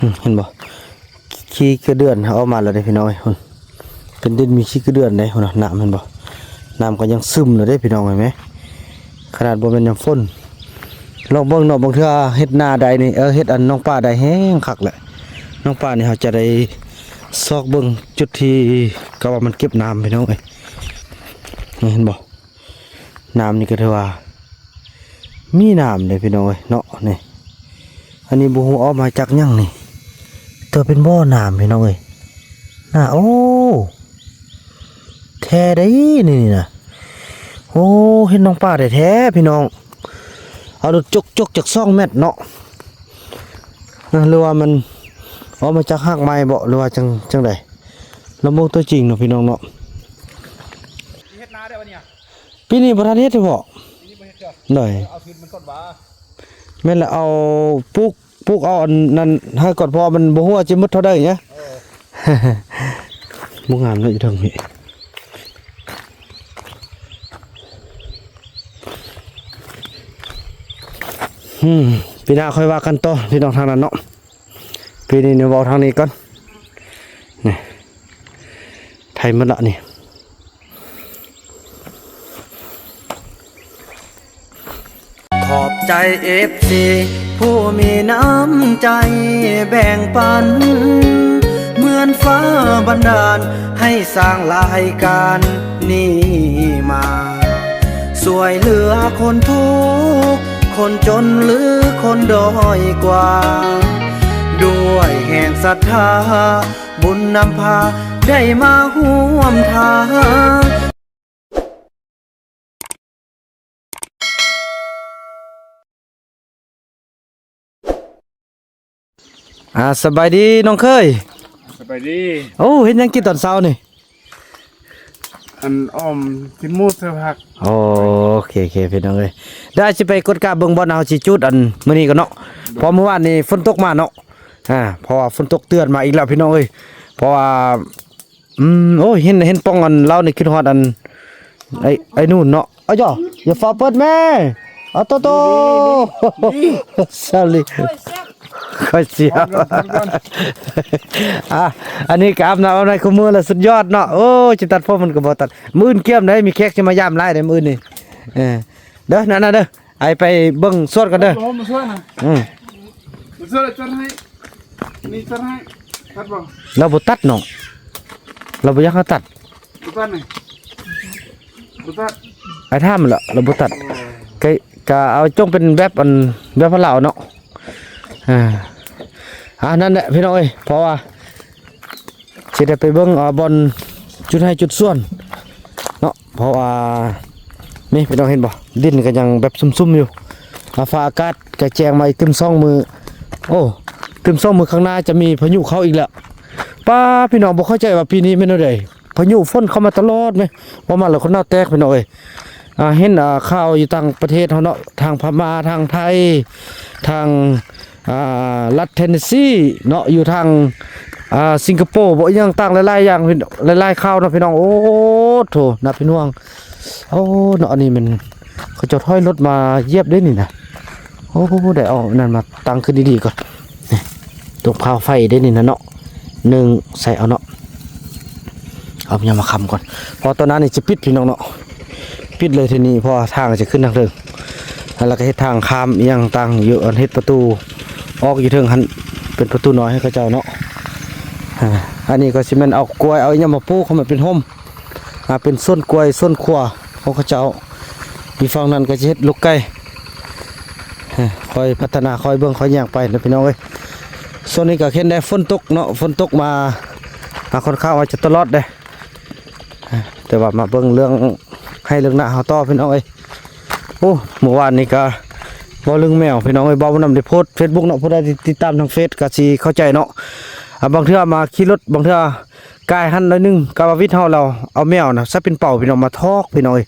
ອືມ ເຫັນບໍ່? ຂີ້ກະເດືອນອອກມາແລ້ວເດ້ພີ່ນ້ອງເອີຍ. ພຸ້ນ ເປັນດິນມີຂີ້ກະເດືອນເດ້. ພຸ້ນນະ ນ້ຳເຫັນບໍ່? ນ້ຳກໍຍັງຊຶມຢູ່ເດ້ພີ່ນ້ອງເອີຍແມ. ຂະໜາດບໍ່ແມ່ນຍາມຝົນ ລອງເບິ່ງເນາະ. ບາງເທື່ອເຮັດນາໄດ້ນີ້ ເອີ ເຮັດອັນໜອງປາໄດ້ແຮງຄັກແຫຼະ. ໜອງປານີ້ເຮົາຈະໄດ້ຊອກເບິ່ງຈຸດທີ່ ກໍວ່າມັນເກັບນ້ຳພີ່ນ້ອງເອີຍ. ນີ້ເຫັນບໍ່? ນ້ຳນີ້ກໍຖືວ່າມີນ້ຳເດ້ພີ່ນ້ອງເອີຍເນາະ. ນີ້ ອັນນີ້ບໍ່ຮູ້ອອກມາຈາກຫຍັງນີ້ ແຕ່ເປັນບໍ່ນ້ຳພີ່ນ້ອງເອີຍນະ. ໂອ້ ແທ້ໄດ໋ນີ້ນະ. ໂອ້ ເຫັນໜອງປາແທ້ໆພີ່ນ້ອງ. ເອົາລົດຈົກໆຈັກສອງແມັດເນາະ ນະ ຫຼືວ່າມັນອອກມາຈາກຮາກໄມ້ບໍ ຫຼືວ່າຈັ່ງ ຈັ່ງໃດ? ລອງເບິ່ງຕົວຈິງເນາະພີ່ນ້ອງເນາະ. ເຮັດນາໄດ້ບໍ່ນີ້? ປີນີ້ບໍ່ທັນເຮັດເດເບາະ. ປີນີ້ບໍ່ເຮັດເທື່ອ. ໂດຍ ເອົາທຶນມັນກ່ອນຫວາ. ແມ່ນລະ ເອົາປູກ ປູກເອົາອັນນັ້ນໃຫ້ກ່ອນ ເພາະວ່າມັນບໍ່ຮູ້ວ່າຊິໝົດເທົ່າໃດນະ. ເອີ ບໍ່ງາມເນາະ ຢູ່ເທິງນີ້. ອືມ ປີໜ້າຄ່ອຍວ່າກັນຕໍ່ພີ່ນ້ອງທາງນັ້ນເນາະ. ປີນີ້ນີ້ເວົ້າທາງນີ້ກ່ອນ. ນີ້ ໄຖໝົດລະນີ້. ຂອບໃຈເອັຟຊີຜູ້ມີນ້ຳໃຈແບ່ງປັນ ເໝືອນຟ້າບັນດານໃຫ້ສ້າງລາຍການນີ້ມາ ຊ່ວຍເຫຼືອຄົນທຸກຄົນຈົນ ຫຼື ຄົນດ້ອຍກວ່າ ດ້ວຍແຮງສັດທາ ບຸນນຳພາໄດ້ມາຮ່ວມທາງ. ອ່າ ສະບາຍດີນ້ອງເຄີຍ. ສະບາຍດີ. ໂອ້ ເຮັດຫຍັງກິນຕອນເຊົ້ານີ້? ອັນ ອ້ອມກິນໝູໃສ່ຜັກ. ໂອເຄໆ ພີ່ນ້ອງເອີຍ ດຽວຊິໄປກວດກາເບິ່ງບ່ອນເຮົາຊິຈູດອັນມື້ນີ້ກ່ອນເນາະ. ເພາະມື້ວານນີ້ຝົນຕົກມາເນາະ. ອ່າ ເພາະວ່າຝົນຕົກເຕືອນມາອີກແລ້ວພີ່ນ້ອງເອີຍ. ເພາະວ່າ ອືມ ໂອ້ຍ ເຫັນ ເຫັນປ່ອງອັນລາວນີ້ຄິດຮອດອັນ ໄອ້ ໄອ້ນູນເນາະ. ເອົາຢໍ ຢ່າຟ້າວເປີດແມ່. ເອົາໂຕໂຕ ຊາລີ ຂ້ອຍເສຍ. ອ່າ ອັນນີ້ກໍອາບນ້ຳອາບໃນຄູ່ມື້ລະ ສຸດຍອດເນາະ. ໂອ້ຍ ຊິຕັດຜົມມັນກໍບໍ່ຕັດ. ມື້ອື່ນກຽມໄດ໋ ມີແຂກຊິມາຢາມຫຼາຍເດ້ມື້ອື່ນນີ້. ເອີ ເດີ ນັ້ນນະເດີ. ອ້າຍໄປເບິ່ງສວນກ່ອນເດີ. ອືມ ມາຊ່ວຍນະ ມາຊ່ວຍແລ້ວຈັດໃຫ້ ນີ້ຈັດໃຫ້ ຕັດບໍ່? ລາວບໍ່ຕັດນ້ອງ ລາວບໍ່ຢາກໃຫ້ຕັດ. ບໍ່ຕັດນີ້ ບໍ່ຕັດ. ອ້າຍຖາມລະ ລາວບໍ່ຕັດ. ໂອ້ ກະ ກະເອົາຈົ່ງເປັນແບບອັນ ແບບພາລາວເນາະ. ອ່າ ອ່າ ນັ້ນແຫຼະພີ່ນ້ອງເອີຍ ເພາະວ່າ ຊິໄດ້ໄປເບິ່ງ ເອີ ບ່ອນຈຸດໄຮ່ຈຸດສວນເນາະ. ເພາະວ່ານີ້ພີ່ນ້ອງເຫັນບໍ່ ດິນກໍຍັງແບບຊຸ່ມໆຢູ່. ອາ ຟ້າອາກາດກໍແຈ້ງມາອີກຕື່ມສອງມື້. ໂອ້ ຕື່ມສອງມື້ຂ້າງໜ້າຈະມີພາຍຸເຂົ້າອີກແລ້ວ. ປ້າ ພີ່ນ້ອງ ບໍ່ເຂົ້າໃຈວ່າປີນີ້ແມ່ນແນວໃດ ພາຍຸຝົນເຂົ້າມາຕະຫຼອດແມ. ເວົ້າມາແລ້ວຄົນໜ້າແຕກພີ່ນ້ອງເອີຍ. ອ່າ ເຫັນ ອ່າ ຂ່າວຢູ່ຕ່າງປະເທດເຮົາເນາະ ທາງພະມ້າ ທາງໄທ ທາງ ອ່າ ລັດເທນເນຊີເນາະ ຢູ່ທາງ ອ່າ ສິງກະໂປບໍ ອີ່ຫຍັງຕ່າງຫຼາຍໆຢ່າງ ຫຼາຍໆຂ່າວເນາະພີ່ນ້ອງ. ໂອ້ໂຖ ໜ້າເປັນຫ່ວງ. ໂອ້ເນາະ ອັນນີ້ແມ່ນເຂົາເຈົ້າຖອຍລົດມາຢຽບເດ້ນີ້ນະ. ໂອ້ ໄດ້ເອົາອັນນັ້ນມາຕັ້ງຂຶ້ນດີໆກ່ອນ. ນີ້ ຕົງເຜົາໄຟເດ້ນີ້ນະເນາະ ໜຶ່ງໃສ່ເອົາເນາະ. ເອົາຍາມມາຄ້ຳກ່ອນ ເພາະຕອນນັ້ນນີ້ຈະປິດພີ່ນ້ອງເນາະ ປິດເລີຍທີນີ້ ເພາະວ່າທາງຈະຂຶ້ນທາງເທິງ ແລ້ວກໍເຮັດທາງຂ້າມອີ່ຫຍັງຕ່າງຢູ່ ອັນເຮັດປະຕູອອກຢູ່ເທິງຫັ້ນ ເປັນປະຕູນ້ອຍໃຫ້ເຂົາເຈົ້າເນາະ. ອ່າ ອັນນີ້ກໍຊິແມ່ນເອົາກ້ວຍເອົາອີ່ຫຍັງມາປູກໃຫ້ມັນເປັນຮົ່ມ ອ່າ ເປັນສວນກ້ວຍສວນຂົ້ວຂອງເຂົາເຈົ້າ. ຢູ່ຝັ່ງນັ້ນກໍຈະເຮັດລູກໄກ່ ຄ່ອຍພັດທະນາ ຄ່ອຍເບິ່ງ ຄ່ອຍແຍງໄປນະພີ່ນ້ອງເອີຍ. ຊ່ວງນີ້ກໍເຫັນໄດ້ຝົນຕົກເນາະ ຝົນຕົກມາ ອ່າ ຄ່ອນຂ້າງວ່າຈະຕະຫຼອດເດ້. ແຕ່ວ່າມາເບິ່ງເລື່ອງໄຮ່ເລື່ອງນາເຮົາຕໍ່ພີ່ນ້ອງເອີຍ. ໂອ້ ມື້ວານນີ້ກະເວົ້າເລື່ອງແມວພີ່ນ້ອງເອີຍ ເວົ້ານຳໄດ້ໂພສເຟສບຸກເນາະ ຜູ້ໃດທີ່ຕິດຕາມທາງເຟສກະຊິເຂົ້າໃຈເນາະ. ອ່າ ບາງເທື່ອມາຂີ່ລົດ ບາງເທື່ອກາຍຫັ້ນໜ້ອຍໜຶ່ງ ກະວ່າວິດເຮົາແລ້ວ ເອົາແມວນະໃສ່ເປັນເປົາພີ່ນ້ອງ ມາຖອກພີ່ນ້ອງເອີຍ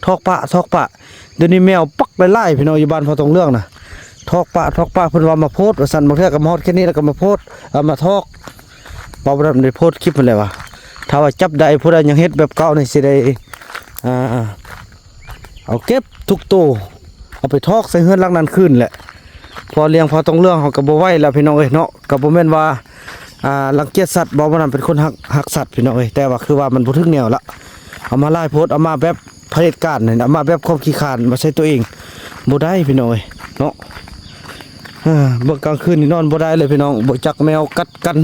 ຖອກປະ ຖອກປະ. ດຽວນີ້ແມວປັກຫຼາຍໆ ພີ່ນ້ອງ ຢູ່ບ້ານພໍ່ຕົງເລື່ອງນະ ຖອກປະ ຖອກປະ ເພິ່ນວ່າມາໂພສວ່າຊັ້ນ. ບາງເທື່ອກໍມາຮອດເຂດນີ້ແລ້ວກໍມາໂພສ ເອົາມາຖອກ. ເວົ້າບໍ່ໄດ້ໂພສຄລິບຫັ້ນແຫຼະວ່າ ຖ້າວ່າຈັບໄດ້ຜູ້ໃດຍັງເຮັດແບບເກົ່ານີ້ ຊິໄດ້ ອ່າ ເອົາເກັບທຸກໂຕ ເອົາໄປຖອກໃສ່ເຮືອນຫຼັງນັ້ນຄືນແຫຼະ. ພໍລ້ຽງພໍຕ້ອງເລື່ອງເຮົາກໍບໍ່ໄຫວແລ້ວພີ່ນ້ອງເອີຍເນາະ. ກໍບໍ່ແມ່ນວ່າ ອ່າ ລັງກຽດສັດ ບໍ່ ບໍ່ນຳເປັນຄົນຮັກ ຮັກສັດພີ່ນ້ອງເອີຍ, ແຕ່ວ່າຄືວ່າມັນບໍ່ຖືກແນວລະ ເອົາມາຫຼາຍໂພດ ເອົາມາແບບຜະເດັດການ ເອົາມາແບບຄວາມຂີ້ຄ້ານມາໃສ່ຕົວເອງ ບໍ່ໄດ້ພີ່ນ້ອງເອີຍເນາະ. ເບິ່ງກາງຄືນນີ້ນອນບໍ່ໄດ້ເລີຍພີ່ນ້ອງ, ບໍ່ຈັກແມວກັດກັນ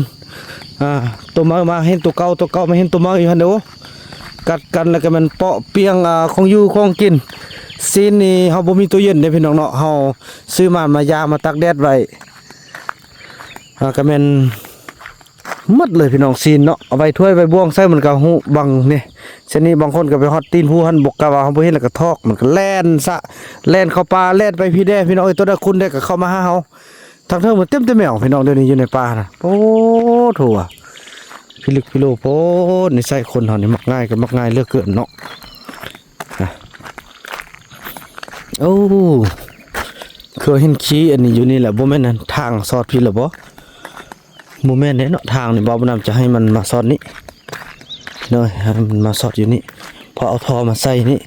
ອ່າ ໂຕໃໝ່ມາເຫັນໂຕເກົ່າ ໂຕເກົ່າມາເຫັນໂຕໃໝ່ຢູ່ຫັ້ນເດ້. ກັດກັນແລ້ວກໍແມ່ນເປາະປ່ຽງ ອ່າ ຂອງຢູ່ຂອງກິນ. ຊີ້ນນີ້ເຮົາບໍ່ມີຕູ້ເຢັນເດ້ພີ່ນ້ອງເນາະ, ເຮົາຊື້ມາ ມາຢາມາຕາກແດດໄວ້ ອ່າ ກໍແມ່ນໝົດເລີຍພີ່ນ້ອງ. ຊີ້ນເນາະ ເອົາໄວ້ຖ້ວຍໄວ້ບ່ວງໃສ່ ມັນກໍຫຸບັງນີ້. ເຊັ່ນນີ້ບາງຄົນກໍໄປຮອດຕີນພູຫັ້ນ ບໍ່ ກະວ່າເຮົາບໍ່ເຫັນແລ້ວກໍຖອກ ມັນກໍແລ່ນສະ ແລ່ນເຂົ້າປ່າ ແລ່ນໄປພີ້ແດ່ພີ່ນ້ອງເອີຍ. ຕົວໃດຄຸນແດ່ກໍເຂົ້າມາຫາເຮົາ. ທາງເທິງມັນເຕັມແຕ່ແມວພີ່ນ້ອງ, ດຽວນີ້ຢູ່ໃນປ່ານະ ໂອ້ໂຫ ພິລຶກພິໂລໂພດ. ນິໄສຄົນເຮົານີ້ມັກງ່າຍກໍມັກງ່າຍເຫຼືອເກີນເນາະ. ໂອ້ ຄືເຫັນຂີ້ອັນນີ້ຢູ່ນີ້ແຫຼະ, ບໍ່ແມ່ນທາງສອດພີ້ລະບໍ່? ບໍ່ແມ່ນເດ້ເນາະ, ທາງນີ້ບ່າວບຸນນຳຈະໃຫ້ມັນມາສອດນີ້ເນາະ, ໃຫ້ມັນມາສອດຢູ່ນີ້ ເພາະເອົາທໍ່ມາໃສ່ນີ້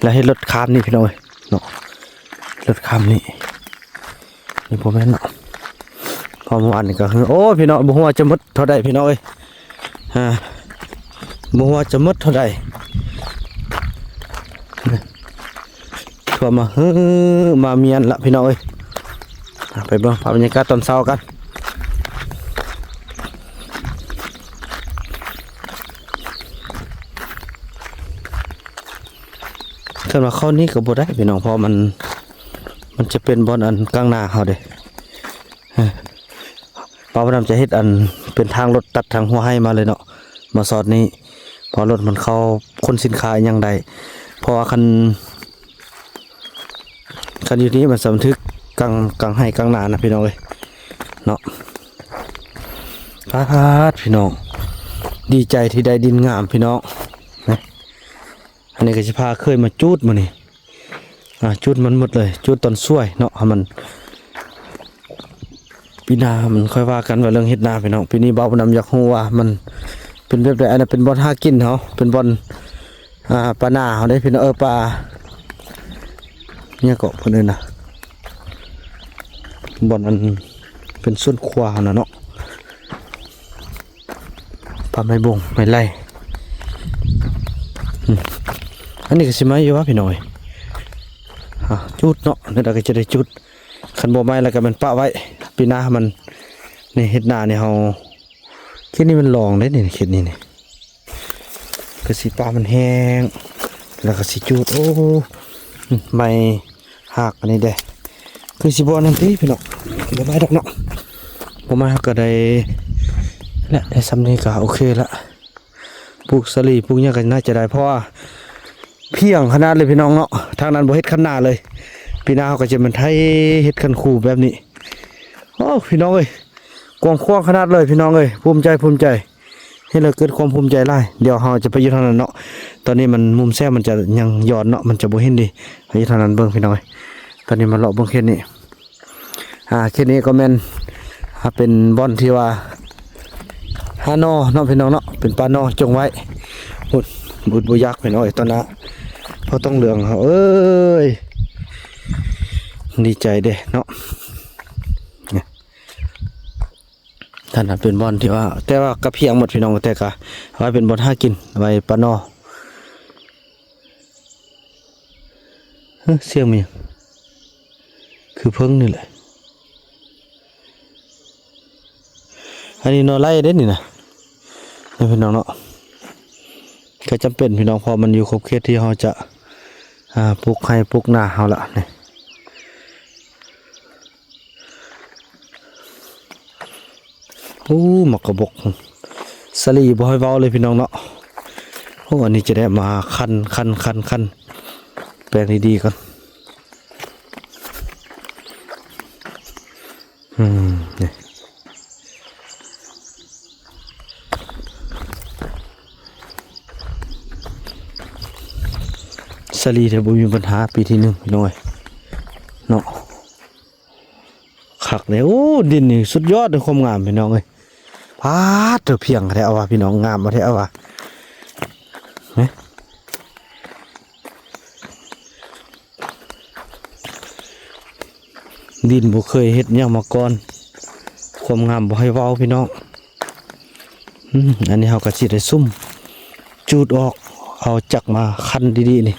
ແລ້ວເຮັດລົດຂ້າມນີ້ພີ່ນ້ອງເອີຍເນາະ, ລົດຂ້າມນີ້. ນີ້ບໍ່ແມ່ນເນາະ, ເພາະເມື່ອວານນີ້ກໍຄື ໂອ້ ພີ່ນ້ອງ ບໍ່ຮູ້ວ່າຈະໝົດເທົ່າໃດພີ່ນ້ອງເອີຍ. ອ່າ ບໍ່ຮູ້ວ່າຈະໝົດເທົ່າໃດ, ທົ່ວມາເຮີມາມຽນລະພີ່ນ້ອງເອີຍ. ອ່າ ໄປເບິ່ງພາບບັນຍາກາດຕອນເຊົ້າກັນ. ຄັນວ່າເຂົ້ານີ້ກໍບໍ່ໄດ້ພີ່ນ້ອງ, ເພາະມັນ ມັນຈະເປັນບ່ອນອັນກາງນາເຮົາເດ້. ເອີ ບ່າວບຸນນຳຈະເຮັດອັນເປັນທາງລົດຕັດທາງຫົວໄຮ່ມາເລີຍເນາະ, ມາສອດນີ້ ເພາະລົດມັນເຂົ້າຂົນສິນຄ້າອີ່ຫຍັງໄດ້. ເພາະວ່າຄັນ ຄັນຢູ່ນີ້ມັນສະບັນທຶກກາງ ກາງໄຮ່ກາງນານະພີ່ນ້ອງເອີຍເນາະ. ປາດ ພີ່ນ້ອງ ດີໃຈທີ່ໄດ້ດິນງາມພີ່ນ້ອງ. ອັນນີ້ກໍຊິພາເຂີຍມາຈູດມື້ນີ້ ອ່າ ຈູດມັນໝົດເລີຍ, ຈູດຕອນສວຍເນາະ ໃຫ້ມັນ ປີໜ້າມັນຄ່ອຍວ່າກັນວ່າເລື່ອງເຮັດນາພີ່ນ້ອງ. ປີນີ້ບ່າວບຸນນຳຢາກຮູ້ວ່າມັນເປັນແບບໃດ. ອັນນັ້ນເປັນບ່ອນຫາກິນເຮົາ ເປັນບ່ອນ ອ່າ ປານາເຮົາເດ້ພີ່ນ້ອງ, ເອີ ປາ ຫຍັງເກາະເພິ່ນເອີ້ນນະ, ບ່ອນອັນເປັນສວນຄົວເຮົານະເນາະ. ປາໄມ້ບົງໄມ້ໄລ່. ອືມ ອັນນີ້ກໍຊິໄໝ້ຢູ່ຫວາພີ່ນ້ອງເອີຍ. ອ່າ ຈູດເນາະ, ແນວໃດກໍຈະໄດ້ຈູດ, ຄັນບໍ່ໄໝ້ແລ້ວກໍແມ່ນປະໄວ້ ປີໜ້າມັນ. ນີ້ເຮັດນານີ້ເຮົາ ເຂດນີ້ມັນລອງເດ້ນີ້ ເຂດນີ້ນີ້ ກໍຊິປະມັນແຫ້ງ ແລ້ວກໍຊິຈູດ. ໂອ້ ໄມ້ ຮາກອັນນີ້ເດ້ ຄືຊິບໍ່ອັນນັ້ນຕິພີ່ນ້ອງ, ບໍ່ໄໝ້ດອກເນາະ, ບໍ່ໄໝ້ເຮົາກໍໄດ້ແຫຼະ, ໄດ້ສ່ຳນີ້ກໍໂອເຄລະ. ປູກສາລີ ປູກຫຍັງກໍໜ້າຈະໄດ້ ເພາະວ່າພຽງຂະໜາດເລີຍພີ່ນ້ອງເນາະ. ທາງນັ້ນບໍ່ເຮັດຄັນນາເລີຍ, ປີໜ້າເຮົາກໍຈະແມ່ນໄຖເຮັດຄັນຄູແບບນີ້. ໂອ້ ພີ່ນ້ອງເອີຍ ກວ້າງຂວາງຂະໜາດເລີຍພີ່ນ້ອງເອີຍ, ພູມໃຈ ພູມໃຈ. ເຫັນແລ້ວເກີດຄວາມພູມໃຈຫຼາຍ. ດຽວເຮົາຈະໄປຢູ່ທາງນັ້ນເນາະ, ຕອນນີ້ມັນ ມຸມແສງມັນຈະຍັງຍ້ອນເນາະ, ມັນຈະບໍ່ເຫັນດີ. ໄປຢູ່ທາງນັ້ນເບິ່ງພີ່ນ້ອງເອີຍ. ຕອນນີ້ມາເລາະເບິ່ງເຂດນີ້ ອ່າ ເຂດນີ້ກໍແມ່ນ ອ່າ ເປັນບ່ອນທີ່ວ່າຫາໜໍ່ເນາະພີ່ນ້ອງເນາະ, ເປັນປ່າໜໍ່ຈົ່ງໄວ້. ອຶດບໍ່ຢາກພີ່ນ້ອງເອີຍ, ຕອນໜ້າພໍຕ້ອງເຫຼືອງເຮົາເອີຍ ດີໃຈເດ້ເນາະ. ທ່ານນະເປັນບ່ອນທີ່ວ່າ ແຕ່ວ່າກະພຽງໝົດພີ່ນ້ອງ, ແຕ່ກະໄວ້ເປັນບ່ອນຫາກິນ ໄວ້ປະນໍ. ເຮີ ສຽງແມ່ນຫຍັງ? ຄືເຜິ້ງນີ້ແຫຼະ. ອັນນີ້ໜໍ່ໄລ່ເດ້ນີ້ນະ ນີ້ພີ່ນ້ອງເນາະ. ກໍຈຳເປັນພີ່ນ້ອງ ເພາະມັນຢູ່ຂອບເຂດທີ່ເຮົາຈະ ອ່າ ປູກໄຮ່ປູກນາເຮົາລະນີ້. ໂອ້ ໝາກກະບົກ ສາລີບໍ່ໃຫ້ເວົ້າເລີຍພີ່ນ້ອງເນາະ. ໂອ້ ອັນນີ້ຈະໄດ້ມາຄັນ ຄັນ ຄັນ ຄັນ ແປງດີໆກ່ອນ. ອືມ ນີ້ ສາລີແທ້ ບໍ່ມີບັນຫາ ປີທີໜຶ່ງ ພີ່ນ້ອງເອີຍເນາະ. ຄັກເດ້. ໂອ້ ດິນນີ້ສຸດຍອດໃນຄວາມງາມ ພີ່ນ້ອງເອີຍ. ປາດ ເທີ ພຽງແທ້ເອົາວ່າ ພີ່ນ້ອງ, ງາມເອົາແທ້ເອົາວ່າ. ນີ້ ດິນບໍ່ເຄີຍເຮັດຫຍັງມາກ່ອນ ຄວາມງາມບໍ່ໃຫ້ເວົ້າພີ່ນ້ອງ. ອືມ ອັນນີ້ເຮົາກໍຊິໄດ້ສຸມຈູດອອກ ເອົາຈັກມາຂັນດີໆນີ້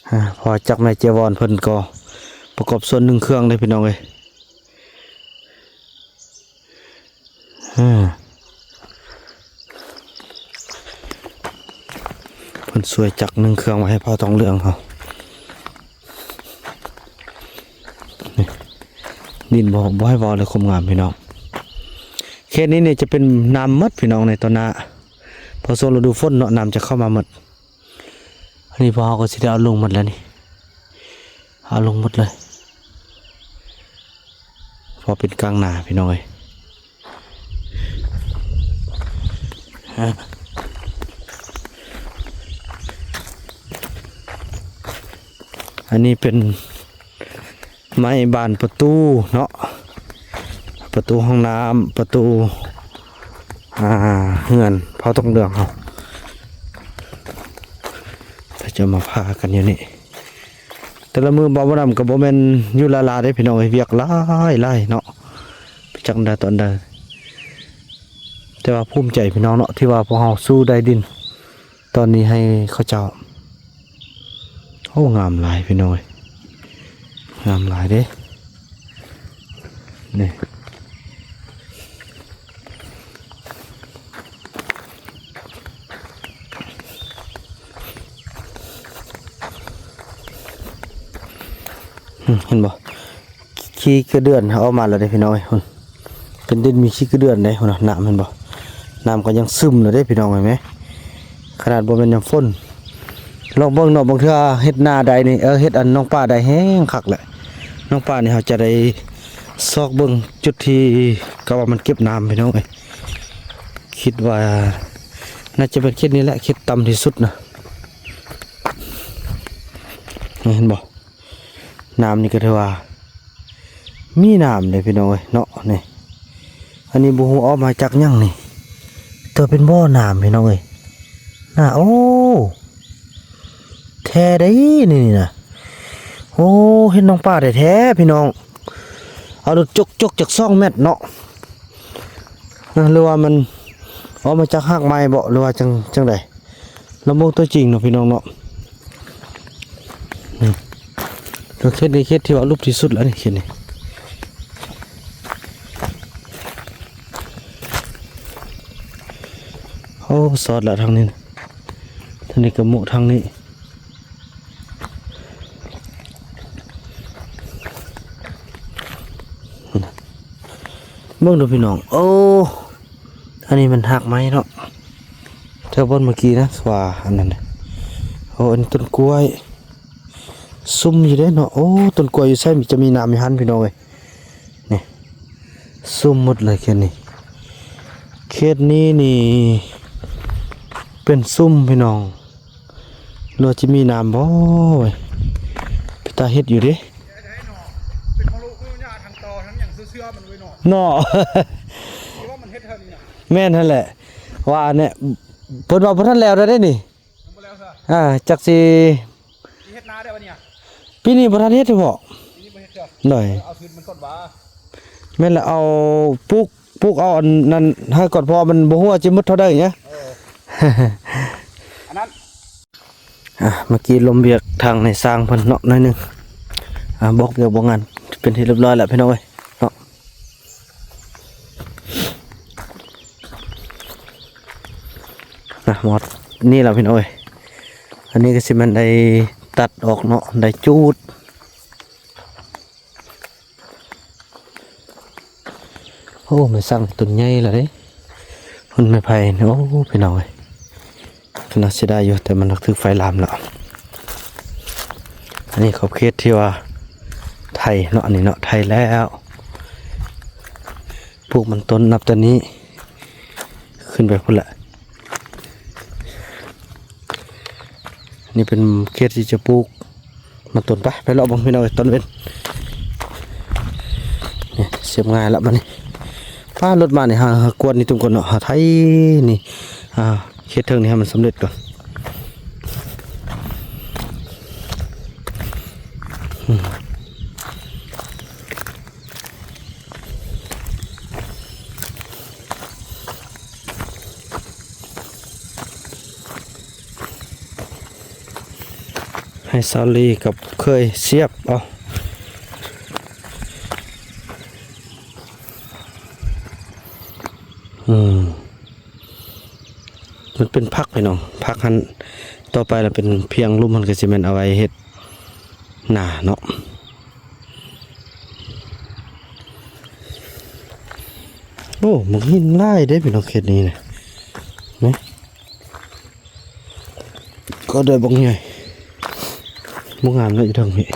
ອາ ເພາະວ່າຈັກແມ່ເຈວອນເພິ່ນກໍປະກອບສ່ວນໜຶ່ງເຄື່ອງເດ້ພີ່ນ້ອງເອີຍ. ອາ ເພິ່ນຊ່ວຍຈັກໜຶ່ງເຄື່ອງໄວ້ໃຫ້ພາວທອງເຫຼືອງເຮົາ. ນີ້ ດິນບໍ່ ບໍ່ໃຫ້ເວົ້າເລີຍຄວາມງາມພີ່ນ້ອງ. ເຂດນີ້ນີ້ຈະເປັນນ້ຳໝົດພີ່ນ້ອງ ໃນຕອນໜ້າ ພໍຊ່ວງລະດູຝົນເນາະ ນ້ຳຈະເຂົ້າມາໝົດ. ອັນນີ້ພວກເຮົາກໍຊິໄດ້ເອົາລົງໝົດແລ້ວນີ້ ເອົາລົງໝົດເລີຍ ເພາະເປັນກາງນາພີ່ນ້ອງເອີຍ. ອາ ອັນນີ້ເປັນ ໄມ້ບານປະຕູເນາະ ປະຕູຫ້ອງນ້ຳ ປະຕູ ອາ ເຮືອນພາວທອງເຫຼືອງເຮົາ ເຂົາເຈົ້າມາພາກັນຢູ່ນີ້. ແຕ່ລະມື້ບ່າວບຸນນຳກໍບໍ່ແມ່ນຢູ່ລ້າໆເດ້ພີ່ນ້ອງເອີຍ ວຽກຫຼາຍໆເນາະ ໄປຈັກໃດຕອນໃດ. ແຕ່ວ່າພູມໃຈພີ່ນ້ອງເນາະ ທີ່ວ່າພວກເຮົາສູ້ໄດ້ດິນ ຕອນນີ້ໃຫ້ເຂົາເຈົ້າ. ໂອ້ ງາມຫຼາຍພີ່ນ້ອງເອີຍ ງາມຫຼາຍເດ້ ນີ້ ເຫັນບໍ່? ຂີ້ກະເດືອນເຮົາເອົາມາແລ້ວເດ້ພີ່ນ້ອງເອີຍ ພຸ້ນ ເປັນດິນມີຂີ້ກະເດືອນເດ້ ພຸ້ນນະ ນ້ຳເຫັນບໍ່? ນ້ຳກໍຍັງຊຶມຢູ່ເດ້ພີ່ນ້ອງເອີຍ ແມ ຂະໜາດບໍ່ແມ່ນຍາມຝົນ. ລອງເບິ່ງເນາະ ບາງເທື່ອເຮັດນາໃດນີ້ ເອີ ເຮັດອັນໜອງປາໃດແຮງຄັກແຫຼະ ໜອງປານີ້ເຮົາຈະໄດ້ຊອກເບິ່ງຈຸດທີ່ກະວ່າມັນເກັບນ້ຳພີ່ນ້ອງເອີຍ. ຄິດວ່າໜ້າຈະເປັນເຂດນີ້ແຫຼະ ເຂດຕ່ຳທີ່ສຸດນະ ເຫັນບໍ່? ນ້ຳນີ້ກໍຖືວ່າມີນ້ຳເດ້ພີ່ນ້ອງເອີຍເນາະ ນີ້ ອັນນີ້ບໍ່ຮູ້ເອົາມາຈາກຫຍັງນີ້ ແຕ່ເປັນບໍ່ນ້ຳພີ່ນ້ອງເອີຍນະ. ໂອ້ ແທ້ເດ້ນີ້ນະ ໂອ້ ເຫັດໜອງປາແທ້ໆ ພີ່ນ້ອງ ເອົາລົດຈົກໆ ຈັກສອງແມັດເນາະ ນະ ຫຼືວ່າມັນເອົາມາຈາກຮາກໄມ້ບໍ ຫຼືວ່າຈັ່ງ ຈັ່ງໃດ? ລອງເບິ່ງຕົວຈິງເນາະພີ່ນ້ອງເນາະ ອືມ ເຂດນີ້ເຂດທີ່ວ່າຫຼຸບທີ່ສຸດແລ້ວນີ້ ເຂດນີ້ ໂອ້ ຊອດລະທາງນີ້ນະ ທາງນີ້ກະໂມະທາງນີ້ ເບິ່ງດູພີ່ນ້ອງ ໂອ້ ອັນນີ້ມັນຮາກໄມ້ເນາະ ແຖວບ່ອນເມື່ອກີ້ນະ ວ່າອັນນັ້ນນະ ໂອ້ ອັນນີ້ຕົ້ນກ້ວຍ ຊຸ່ມຢູ່ເດ້ເນາະ ໂອ້ ຕົ້ນກ້ວຍຢູ່ໃສ ມີ ຈະມີນ້ຳຢູ່ຫັ້ນພີ່ນ້ອງເອີຍ ນີ້ ຊຸ່ມໝົດເລີຍເຂດນີ້ ເຂດນີ້ນີ້ເປັນຊຸ່ມພີ່ນ້ອງ ຫຼືວ່າຈະມີນ້ຳບໍ່ ເປັນຕາເຮັດຢູ່ເດ້ ເນາະ ແມ່ນຫັ້ນແຫຼະ ວ່າແນະ ເພິ່ນວ່າບໍ່ທັນແລ້ວໄດ໋ນີ້ ຍັງບໍ່ແລ້ວເທື່ອ ອ່າ ຈັກຊິ ຊິເຮັດນາໄດ້ບັດນີ້ ປີນີ້ບໍ່ທັນເຮັດເພາະ ປີນີ້ບໍ່ເຮັດເທື່ອ ໂດຍ ເອົາທຶນມັນກ່ອນວ່າ ແມ່ນລະ ເອົາປູກ ປູກເອົາອັນນັ້ນໃຫ້ກ່ອນ ເພາະວ່າມັນບໍ່ຮູ້ວ່າຊິໝົດເທົ່າໃດນະ ເອີ ອັນນັ້ນ ອ່າ ມາກີ້ລົມວຽກທາງນາຍຊ່າງເພິ່ນເນາະ ໜ້ອຍໜຶ່ງ ອ່າ ບອກວຽກບອກງານເປັນທີ່ຮຽບຮ້ອຍແລ້ວພີ່ນ້ອງເອີຍເນາະ. ນະ ໝົດນີ້ແລ້ວພີ່ນ້ອງເອີຍ ອັນນີ້ກໍຊິແມ່ນໄດ້ຕັດອອກເນາະ ໄດ້ຈູດ ໂອ້ ໄມ້ສັກຕົ້ນໃຫຍ່ລະເດ້ ພຸ້ນໄມ້ໄຜ່ ໂອ້ ພີ່ນ້ອງເອີຍ ຂະໜາດເສຍດາຍຢູ່ ແຕ່ມັນຖືກໄຟລາມແລ້ວ ອັນນີ້ຂອບເຂດທີ່ວ່າໄຖເນາະ ອັນນີ້ເນາະ ໄຖແລ້ວ ປູກມັນຕົ້ນນັບແຕ່ນີ້ ຂຶ້ນໄປພຸ້ນແຫຼະ ນີ້ເປັນເຂດທີ່ຈະປູກມັນຕົ້ນ ໄປ ໄປເລາະເບິ່ງພີ່ນ້ອງເອີຍ ຕອນເວັນ ນີ້ ສຽບງ່າຍລະບັດນີ້ ປ້າ ລົດມານີ້ ຫາ ຫາກວດນີ້ຕຸມກ່ອນເນາະ ຫາໄຖນີ້ ອ່າ ເຂດເທິງນີ້ໃຫ້ມັນສຳເລັດກ່ອນ ອືມ ໃຫ້ສາວລີກັບເຄີຍສຽບເອົາ. ອືມ ມັນເປັນຜັກພີ່ນ້ອງ, ຜັກຫັ້ນ ຕໍ່ໄປລະເປັນພຽງລຸ່ມຫັ້ນ ກໍຊິແມ່ນເອົາໄວ້ເຮັດນາເນາະ. ໂອ້ ໝາກຫີນຫຼາຍເດ້ພີ່ນ້ອງ ເຂດນີ້ນະ ນີ້ ກໍໄດ້ບັກໃຫຍ່ ບໍ່ງາມເນາະ ຢູ່ເທິງນີ້.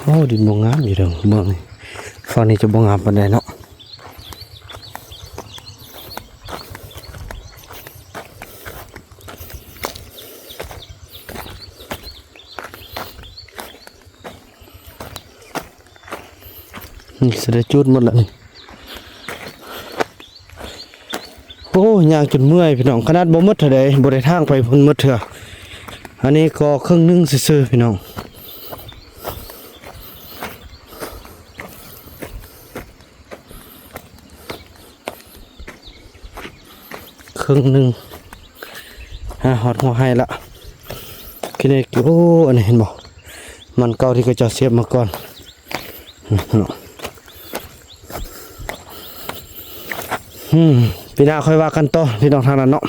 ໂອ້ ດິນບໍ່ງາມຢູ່ເທິງເບື້ອງນີ້, ຝັ່ງນີ້ຈະບໍ່ງາມປານໃດເນາະ. ນີ້ຊິໄດ້ຈູດໝົດລະນີ້. ໂອ້ ຍ່າງຈົນເມື່ອຍພີ່ນ້ອງ, ຂະໜາດບໍ່ໝົດເທື່ອໃດ ບໍ່ໄດ້ທາງໄປພຸ້ນໝົດເທື່ອ. ອັນນີ້ກໍເຄິ່ງໜຶ່ງຊື່ໆ ພີ່ນ້ອງ. ເຄິ່ງໜຶ່ງ ຫາຮອດຫົວໄຮ່ລະ. ຄືນີ້ ໂອ້ ອັນນີ້ເຫັນບໍ່? ມັນເກົ່າທີ່ເຂົາເຈົ້າສຽບມາກ່ອນ. ອືມ ປີໜ້າຄ່ອຍວ່າກັນຕໍ່ ພີ່ນ້ອງທາງນັ້ນເນາະ.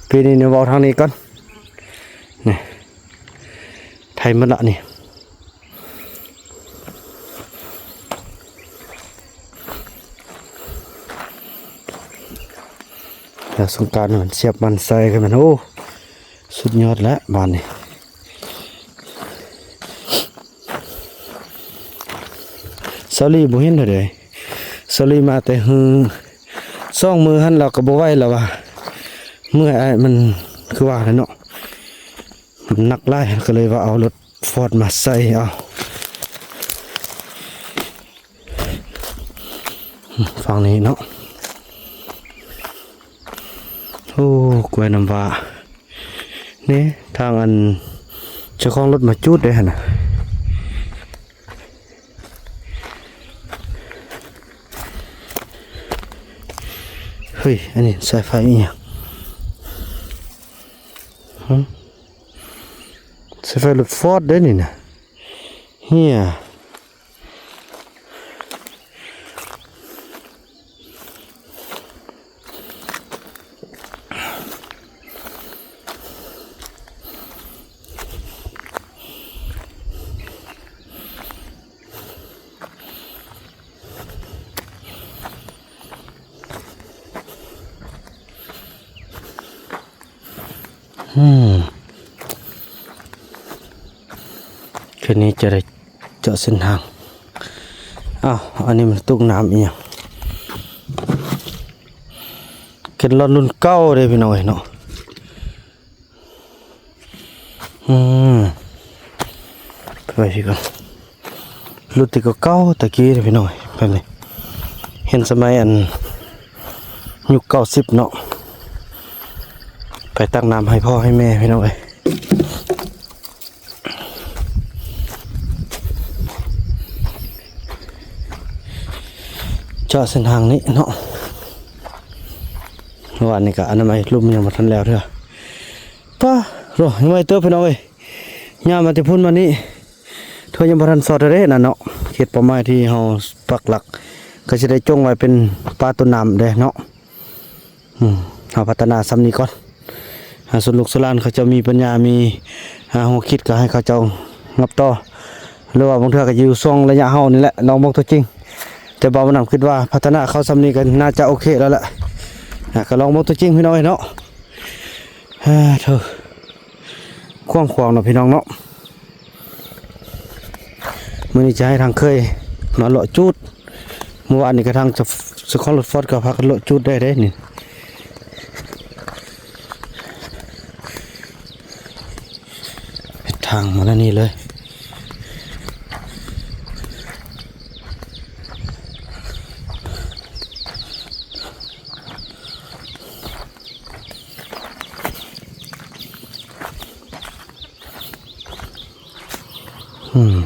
ປີນີ້ນີ້ເວົ້າທາງນີ້ກ່ອນ. ນີ້ ໄຖໝົດລະນີ້. ແລ້ວສົງການມັນສຽບມັນໃສ່ກັນ ໂອ້ ສຸດຍອດແລ້ວບາດນີ້. ສາວລີບໍ່ເຫັນເທື່ອໃດ, ສາວລີມາແຕ່ຮື ສອງມື້ຫັ້ນລາວກໍບໍ່ໄຫວແລ້ວວ່າ ເມື່ອຍອ້າຍ. ມັນຄືວ່າແຫຼະເນາະ, ມັນໜັກຫຼາຍ ກໍເລີຍວ່າເອົາລົດຟອດມາໃສ່ເອົາ. ຝັ່ງນີ້ເນາະ, ໂອ້ ກ້ວຍນ້ຳວ້າ ນີ້ ທາງອັນເຈົ້າຂອງລົດມາຈູດເດ້ຫັ້ນນະ. ເຮີ້ຍ ອັນນີ້ສາຍໄຟອີ່ຫຍັງ? ຫຶ? ສາຍໄຟລົດຟອດເດ້ນີ້ນະ ເຫຍ. ອືມ ຄືນນີ້ຈະໄດ້ເຈາະເສັ້ນທາງ. ອ້າວ ອັນນີ້ມັນຕຸກນ້ຳອີ່ຫຍັງ? ເກັນລອນລຸ້ນເກົ່າເດ້ພີ່ນ້ອງເອີຍເນາະ. ອືມ ໄປໄວ້ພີ້ກ່ອນ. ລຸ້ນທີ່ເກົ່າໆ ຕະກີ້ເດ້ພີ່ນ້ອງເອີຍ ແບບນີ້ ເຫັນສະໄໝອັນຍຸກເກົ້າສິບເນາະ. ໄປຕັກນ້ຳໃຫ້ພໍ່ໃຫ້ແມ່ພີ່ນ້ອງເອີຍ. ເຈາະເສັ້ນທາງນີ້ເນາະ. ວານນີ້ກະອະນາໄມລຸ່ມຍັງບໍ່ທັນແລ້ວເທື່ອ. ປ້າ ໂອ້ ຍັງໄວເຕີບພີ່ນ້ອງເອີຍ. ຍ່າງມາແຕ່ພຸ້ນມານີ້ ເທື່ອຍັງບໍ່ທັນຊອດເທື່ອເດ້ນະເນາະ. ເຂດເປົ້າໝາຍທີ່ເຮົາປັກຫຼັກ ກໍຊິໄດ້ຈົ່ງໄວ້ເປັນປາຕົ້ນນ້ຳເດ້ເນາະ. ອືມ ເຮົາພັດທະນາຊ່ຳນີ້ກ່ອນ. ຫາ ສ່ວນລູກສ່ວນຫຼານເຂົາເຈົ້າມີປັນຍາ ມີ ຫາ ຫົວຄິດ ກໍໃຫ້ເຂົາເຈົ້າຮັບຕໍ່ ຫຼືວ່າບາງເທື່ອກໍຢູ່ຊ່ວງໄລຍະເຮົານີ້ແຫຼະ ລອງເບິ່ງຕົວຈິງ. ແຕ່ບ່າວບຸນນຳຄິດວ່າພັດທະນາເຂົ້າຊ່ຳນີ້ກໍໜ້າຈະໂອເຄແລ້ວແຫຼະ. ອ່າ ກໍລອງເບິ່ງຕົວຈິງພີ່ນ້ອງເອີຍເນາະ. ເອີ ໂທ້ ກວ້າງຂວາງເນາະພີ່ນ້ອງເນາະ. ມື້ນີ້ຈະໃຫ້ທາງເຄີຍມາເລາະຈູດ. ເມື່ອວານນີ້ກະທາງເຈົ້າຂອງລົດຟອດກໍພາກັນເລາະຈູດໄດ້ເດ້ນີ້. ເຮັດທາງມາແນວນີ້ເລີຍ. ອືມ.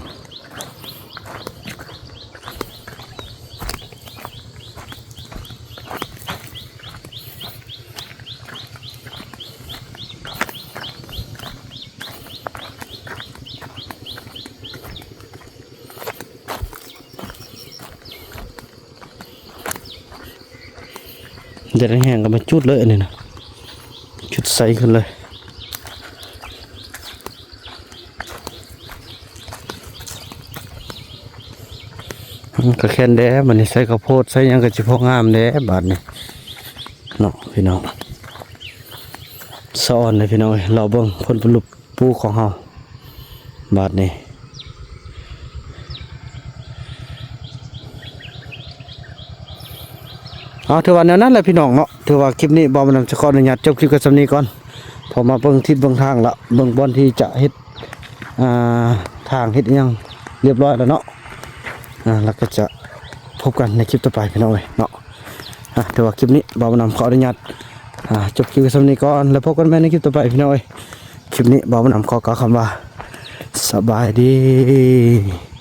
ແດດແຮງໆ ກໍມາຈຸດເລີຍອັນນີ້ນະ ຈຸດໄຟຂຶ້ນເລີຍ. ມັນກໍແຄນແດ່ ບັດນີ້ໃສ່ເຂົ້າໂພດໃສ່ຫຍັງກໍຊິພໍງາມແດ່ບາດນີ້ເນາະພີ່ນ້ອງ. ສະອອນເດ້ພີ່ນ້ອງເອີຍ ລໍເບິ່ງຜົນປະລຸບປູຂອງເຮົາບາດນີ້. ເອົາ ຖືວ່າແນວນັ້ນແຫຼະພີ່ນ້ອງເນາະ ຖືວ່າຄລິບນີ້ບ່າວບຸນນຳຈະຂໍອະນຸຍາດຈົບຄລິບກັນສ່ຳນີ້ກ່ອນ ເພາະມາເບິ່ງທິດເບິ່ງທາງລະ ເບິ່ງບ່ອນທີ່ຈະເຮັດ ອ່າ ທາງເຮັດອີ່ຫຍັງລຽບຮ້ອຍແລ້ວເນາະ. ອ່າ ແລ້ວກໍຈະພົບກັນໃນຄລິບຕໍ່ໄປພີ່ນ້ອງເອີຍເນາະ. ອ່າ ຖືວ່າຄລິບນີ້ບ່າວບຸນນຳຂໍອະນຸຍາດ ອ່າ ຈົບຄລິບໄວ້ສ່ຳນີ້ກ່ອນ ແລ້ວພົບກັນໃໝ່ໃນຄລິບຕໍ່ໄປພີ່ນ້ອງເອີຍ. ຄລິບນີ້ບ່າວບຸນນຳຂໍກ່າວຄຳວ່າ ສະບາຍດີ.